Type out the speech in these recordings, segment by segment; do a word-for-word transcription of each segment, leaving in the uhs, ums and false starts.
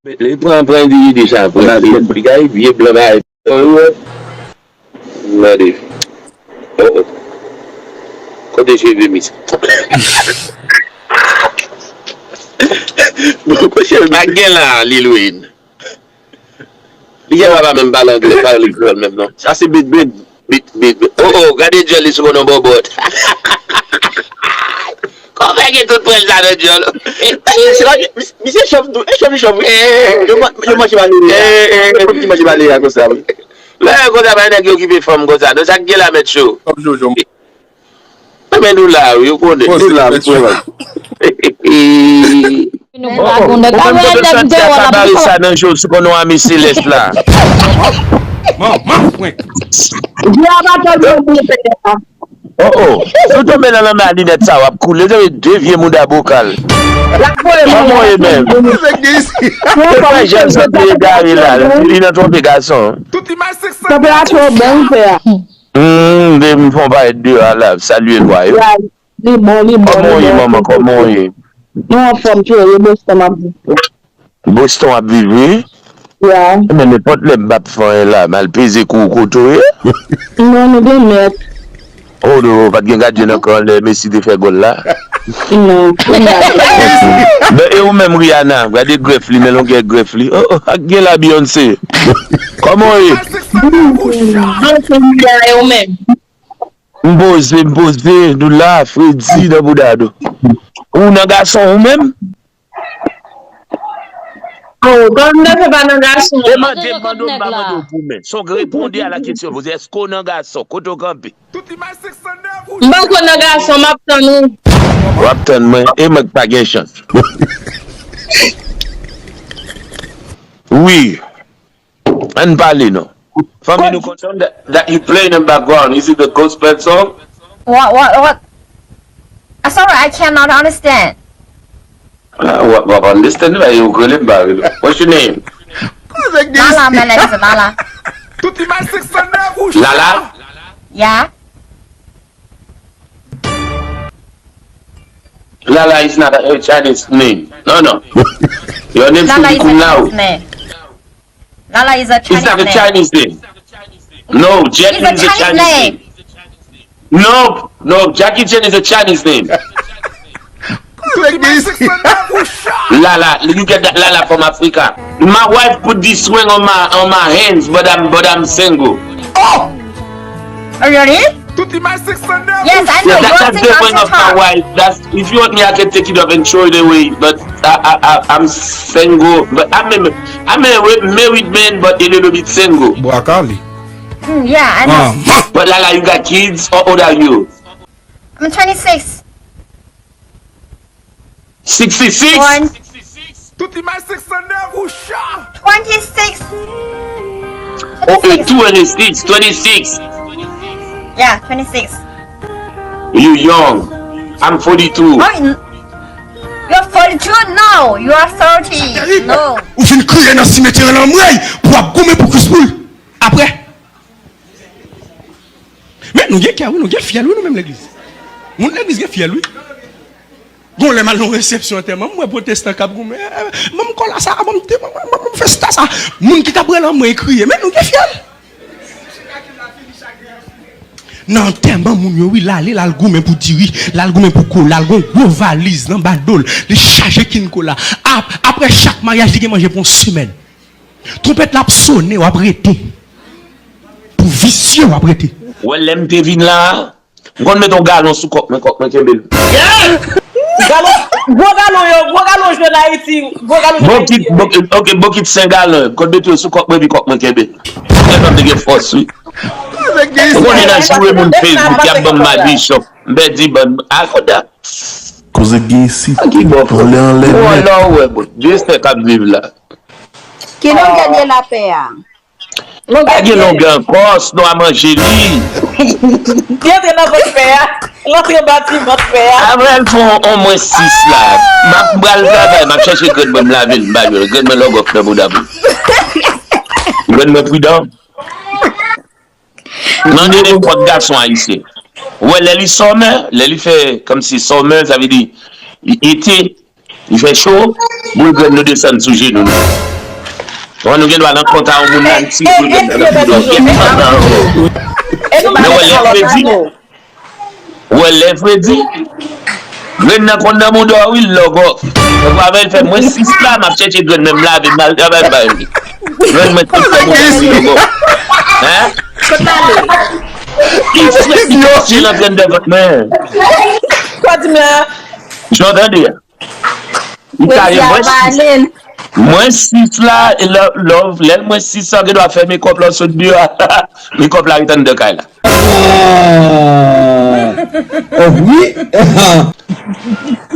Li pran, pran endividi sa, pran li, li kay vye blan bagay. Gade. Oh, oh. Kote cheve misye? Bon, kote cheve misye? Pa gen la, Lil Wayne. Li gen pa menm pale anglè, pale kreyòl menm non. Sa se bit bit. Bit bit bit. Oh, oh, gade djòl li sou konon bòbòt. Kòman gen tout pwèl sa nan djòl? Se pa misye chòf tou, e chòf li chòf wi. Yo manje bale a. Yo manje bale a konsa wi. Lè yo konsa bay nèg yo okipe fanm konsa. Non sa k gen la mèt cho. Enben nou la wi, ou konnen. Bon, se la, mwen la. Nou vagabon, nèg. Ou menm kote w sòti a, kabare sa nan je w sou konon ami selès la. Manman frenk. Dye a pa tande w, mon pè. Oh, oh. Nou tonbe nan lanmè a linèt sa w ap koule. Ou te de vye mouda bokal. Kòman w ye menm? Se pa jèn sante egare la. Li nan twonpe gason. Tanperatur bon, pè. Hmm, de m fè yon parèt deyò a la, salye lwa yo. Li bon, li bon. Kòman w ye, manman? Kòman w ye? Nou anfòm, cheri, Boston ap viv. Boston ap viv, wi? Ya. Men nenpòt lè m p ap fè anyen la, m al peze kou kote w ye. Non, nou gen mèt. Oh, non, pa t gen gadyen nan kan lè Messi te fè gòl la. Non, nou gen mèt. Ben, e ou menm, Rihanna? Gade grèf li, men longè grèf li. Oh, oh, ak gen la Beyoncé. Kòman w ye? Bon, se Rihanna, e ou menm? M poze, m poze, nou la, fredi nan bouda nou. Ou nan gason ou menm? Oh, kòm m te fè pa nan gason. Demande, demande, m pa mande w pou men. Son reponde a la kesyon poze. Èske w nan gason? Kote w kanpe? M poko nan gason, m ap tann ou. W ap tann mwen, e mwen k pa gen chans. Wi. Ann pale non. Fanmi nou konn. Song that, that you play in the background, is it the gospel song? What, what, what? I'm sorry, I cannot understand. Ah, what, what understand? Like, you really bad. What's your name? Lala, my name is Lala. Lala? Yeah. Lala is not a, a Chinese name. No, no. Your name should be Kumnao. Lala is a Chinese name. It's not a Chinese name. No, Jackie is a Chinese name. No, no, Jackie Chan is a Chinese name. Lala, you get that Lala from Africa. My wife put this ring on my, on my hands, but I'm, but I'm single. Oh! Really? Yes, I know. Yeah, that, that's the ring of my wife. That's, if you want me, I can take it off and throw it away. But I, I, I, I'm single. But I'm a, I'm a married man, but a little bit single. Bwa kale. Mm, yeah, I know. But Lala, you got kids? How old are you? I'm twenty-six. Sixty-six? Born. Twenty-six. Oh, eh, twenty-six, twenty-six. Yeah, twenty-six. You young. I'm forty-two. Oh, n-, you're forty-two? No, you are thirty. No. Ou fin kriye nan simetyè nan mwen pou ap goumen pou Kris pou l. Apre. Men nou gen kè wi, nou gen fyèl wi, nou menm legliz. Moun legliz gen fyèl wi. Gon lè m al nan yon resepsyon antèman, m wè pwotestan k ap goumen, eh, ban m kòla sa, ban m te, ban m, ban m fè chita sa. Moun ki t ap rele anmwey kriye, men nou gen fyèl. Nan antèman moun yo wi, l ale, l al goumen pou diri, l al goumen pou kola, l gon gwo valiz nan ba do l, li chaje kin kola. Ap-, apre chak maryaj, li gen manje pou yon semèn. Twonpèt la ap sone, w ap rete. Pou visye, w ap rete. Wè lè m te vin la a, m konn met yon galon sou kòk mwen, kòk mwen kenbe l. Galon, gwo galon yo, gwo galon jwenn Ayiti, gwo galon jwenn Ayiti. Bokit, bokit, ok, bokit senk galon, m konn mete yo sou kòk mwen, epi kòk mwen kenbe l. Tèlman m te gen fòs, wi. Ou konnen nan joure moun Facebook, y ap ban m madichon. M pèdi bann, a, koda. Koze gen isit. Anlè, anlè, nèt. Ou wè, bon, Dye sèl k ap viv la. Ki longè dye lapè a? Pa gen longè ankò, sinon a manje li. Li antre nan vant pè a. L antre batiman pè a. Apre l fè on, on mwens sis la. M ap, m pral travay, m ap chèche grenn mwen, m lave l, m ba yo l. Grenn mwen lògòf nan bouda m. Grenn mwen pridan. Mande nenpòt gason ayisyen. Ou wè lè li sòmè, lè li fè kòmsi sòmè, sa vle di, li ete, Li fè cho, boul grenn nou desann sou jenou nou. Bon, nou gen dwa nan kont a yon moun la, li tire boul grenn nan nan fidò. Gen pandan. Men wè lè fredi, wè lè fredi, grenn nan konn nan bouda w wi, lògò. Mwen pa vle fè mwen sis la, m ap chèche grenn men m lave m al travay bay li. Grenn mwen sis la, mwen wi, lògò. Hein? Kot l ale? Li frèt, li kache nan grenn de vant mwen. Kwa di m la? Jan w tande a? Li ka gen mwen sis. Mwen sis la, e lè, lè, lè mwen sis la, gen dwa fè mekòp la sot deyò a. Mekòp la ret anndan kay la. Oh, wi.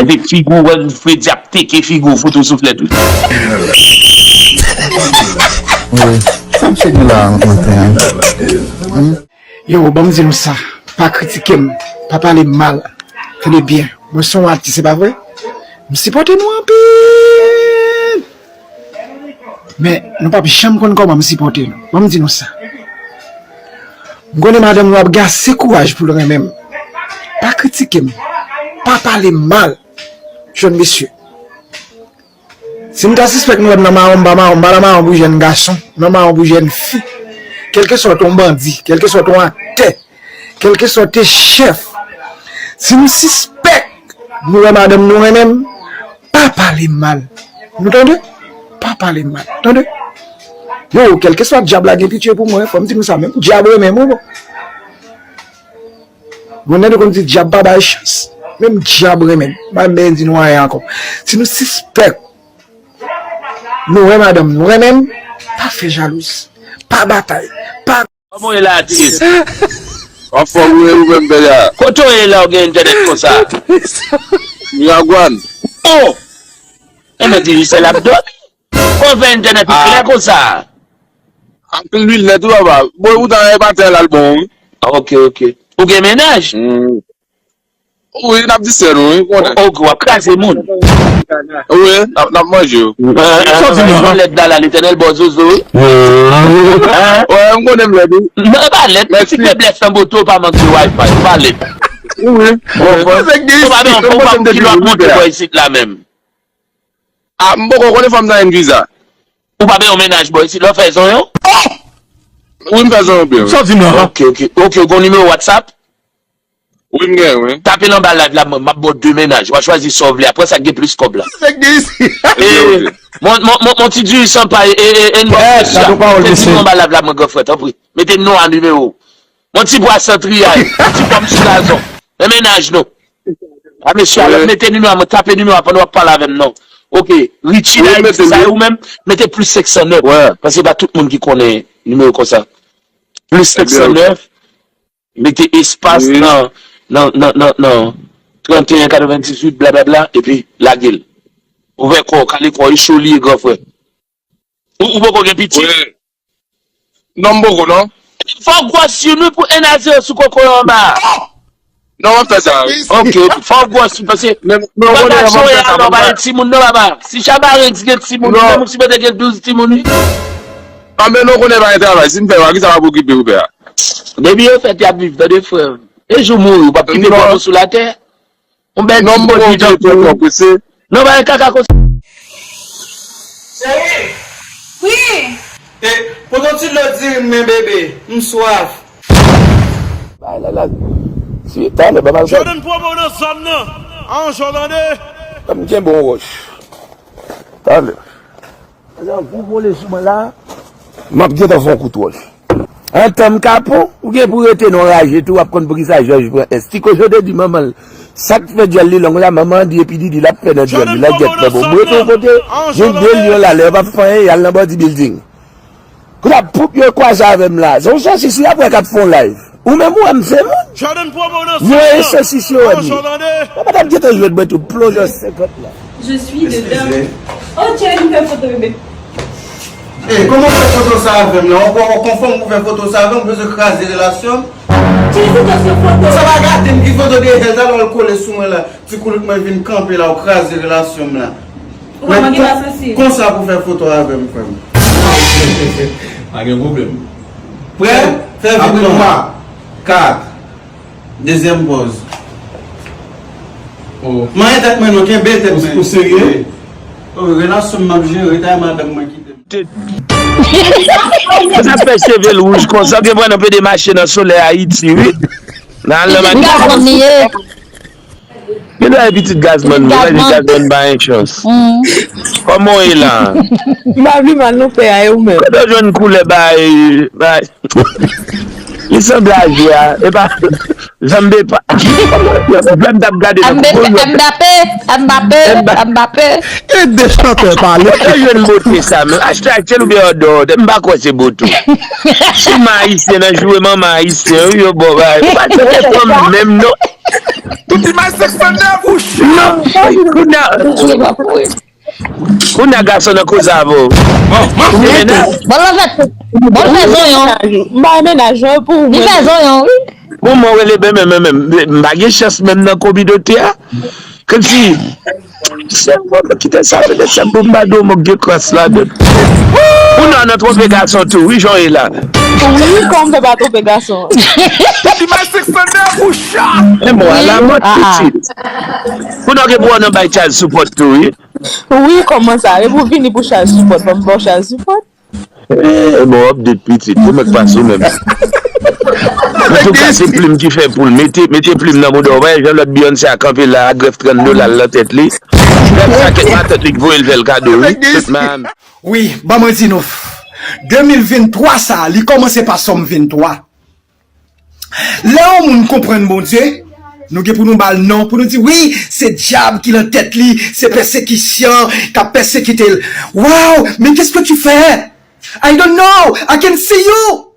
Epi figi w wè fredi ap teke figi w fout ou souflèt wi. Wi. Sa m sot di la maten an. Yo, ban m di nou sa. Pa kritike m. Pa pale m mal. Tande byen. Mwen se yon atis, se pa vre? M sipòte nou anpil. Men, nou p ap janm konn kòman m sipòte nou. Ban m di nou sa. M konnen madanm nou ap gen ase kouraj pou l renmen m. Pa kritike m. Pa pale m mal. Jèn mesye. Si m ta sispèk nou wè m nan mawon, m pa mawon, m pa nan mawon pou jèn gason, m nan mawon pou jèn fi. Kèlkeswa w te yon bandi, kèlkeswa w te yon aktè, kèlkeswa w te chèf. Si m sispèk nou wè madanm nou renmen m, pa pale m mal. Nou tande? Pa pale m mal. Tande? Yo, kèlkeswa dyab la gen pitye pou mwen, fò m di nou sa, menm dyab renmen m, wi, bon. Gwennèt konn di dyab pa bay chans. Menm dyab renmen m. M pa menm di nou anyen ankò. Si nou sispèk nou wè madanm nou renmen m, pa fè jalouzi. Pa batay. Pa Kòman w ye la, atis? Anfòm ou ye ou menm, Bèlya? Kote w ye la, w gen entènèt konsa? Miragwàn. Oh! Enben, Digicel ap dòmi. Kòman w fè entènèt ou klè konsa? Ak lwil nèt wi papa. Bon, poutan e pa tè la l bon wi. Ah, ok, ok. Ou gen mennaj? Wi, n ap distrè nou wi, konnen. Ok, w ap kraze moun. Wi, n ap, n ap manje yo. Sa w di non? Lèt la la, Letènèl ba w zozo wi. Wè, m konnen m lèt wi. Non, e pa lèt, ti feblès nan bote w pa manke wifi, e pa lèt. Wi. Ou pa gen yon fòm ki lòt monte bò isit la menm. Ah, m poko konnen fò m tanyen viza. Ou pa gen yon mennaj bò isit la, w fè zonyon? Wi, m fè zonyon byen wi. Sa w di non? Ok, ok. Ok, ou gen nimewo WhatsApp? Wi, m gen wi. Tape l anba live la, mwen, m ap ba w de mennaj. W a chwazi sa w vle. Apre sa, gen plis kòb la. Sa k gen isit? E, mon, mon, mon, mon ti diri san pay, e, e, e, inbox mesye. Mete non anba live la, mwen, gran frè, tanpri. Mete non a nimewo. Mon ti bwa san triyay, mon ti pòm sou gazon. Men mennaj nou. A mesye, alò, mete nimewo a, mwen tape nimewo a pandan w ap pale avè m non. Ok, Richie Dayiti, sa e ou menm, mete plis senk san nèf. Paske pa tout moun ki konnen nimewo konsa. Plis senk san nèf, mete espas nan, nan, nan, nan, nan trannteyen katrevendizuit, blablabla, epi lage l. Ouvè kò w, kale kò w, e cho li ye, gran frè. Ou, ou poko gen pitit? Non, m poko, non. Fò w gwòs youn wi pou en a zewo sou koko yo anba. Non, w ap fè sa wi. Ok, fò w gwòs youn, paske bagay sa w ye a la, w pa gen timoun non, papa. Si Chabarenks gen timoun, menm ou sipoze gen douz timoun wi. Ah, men nou konnen pa gen travay. Si m fè, pa kisa m ap okipe ou pè a? Depi yo fèt, y ap viv, tande, frè m. E jou mouri, w p ap kite kò nou sou latè. Yon bèl ti pwodui tankou. Non, pa gen kaka konsa. Cheri! Wi! E, pote yon ti dlo diri m men, bebe. M swaf. Bay la, la. Si, talè, ba m al. Jordan Promo nan zòn nan. An, Jordan de. Ban m kenbe yon wòch. Talè. Sa yon gwo vole sou mwen la. M ap gentan fè yon kout wòch. Antanm kapon, ou gen pou rete nan raje tou, w ap konn poukisa Jòj pran S. Ti kochon te di manman l, sa k fè djòl li long la, manman an di epi Didi l ap fè nan djòl li, nan gyèt nan bon. M rete yon kote, gen de lyon la, lè yo p ap fè anyen, y al nan bòdi bilding. Kounye a, poup yo kwaze avè m la. Se yon sosis wi, apre k ap fè yon live. Ou menm ou wè m se moun. Mwen e sosis yo wè m ye. Mwen pa t ap gentan jwe mwen tou, plonje senkant la. Je suis dedans. Oh, Thierry, m fè foto, bebe. Ey, kòman w fè foto sa avè m la? W, w, w konfòm pou w fè foto sa avè m, ou bezwen kraze relasyon m? Thierry, se tòs yo foto. Sa pa gate m ki foto de hèz la, lè w al kole sou mwen la. Ti koulout mwen vin kanpe la, w kraze relasyon m la. Ou pa manke pa sansiv. Konsa pou fè foto avè m, frè m. Pa gen pwoblèm. Prè? Fè vit non. Kat. Dezyèm pòz. Manyen tèt mwen non, kenbe tèt mwen. Ou serye? Relasyon m ap jere, ta madanm mwen kite m. Sa fè cheve l wouj konsa, gen pran nan pede mache nan solèy Ayiti wi. Nan al nan madanm. Gazman li ye. Gen dwa e pitit gazman, mwen pa di gazman pa gen chans. Kòman w ye la? M pa vle mal non pè a, e ou menm? Kote w jwenn koulè bay bay? Li sanble a je a, e pa janm de pa. Lè m t ap gade nan Mbappe, Mbappe, Mbappe, Mbappe. E de chantè pale. Kote w jwenn bote sa menm? Achte aktyèl oubyen odò? M pa kwè se bote. Ou m ayisyen nan joure manman ayisyen wi yo bon bay. Ou pa tande fanm menm non. Tout imaj sèks nan nèf ou chan. Kounye a gason nan koze avè w. Ou gen mennaj? Bon l fè bon l fè zonyon. M bay mennaj mwen pou Li mwen. Fè zonyon wi. Bon mwen rele ben men men men m pa gen chans menm nan kominote a. Kòmsi se mwen ki te sa fè de sa pou m pa do mwen gen kras ladan. Ou nan nan twonpe gason tou wi jan w ye la. Wi, kòm fè pa twonpe gason. Tout imaj sèks nan nèf ou chan. E mwen ala mòd pitit. Ou nan gen pou w nan bay child support tou wi. Wi, kòman sa? E pou vini pou child support, ban m ba w child support. E bon w ap de pitit, ou mèt pase w menm. Antouka se plim ki fè poul. Mete mete plim nan mouda w, wè jan lòt Beyoncé a kanpe la a grèf trant dola l nan tèt li. Grèf sa kèk matant li k voye l fè l kado wi. Tout man. Wi, ban mwen di nou, de mil venntwa sa, li kòmanse pa Sòm venntwa. Lè yon moun konprann Bondye, nou gen pou nou ba l non, pou nou di wi, se dyab ki nan tèt li, se pèsekisyon k ap pèsekite l. Wow, mais qu'est-ce que tu fais? I don't know, I can see you.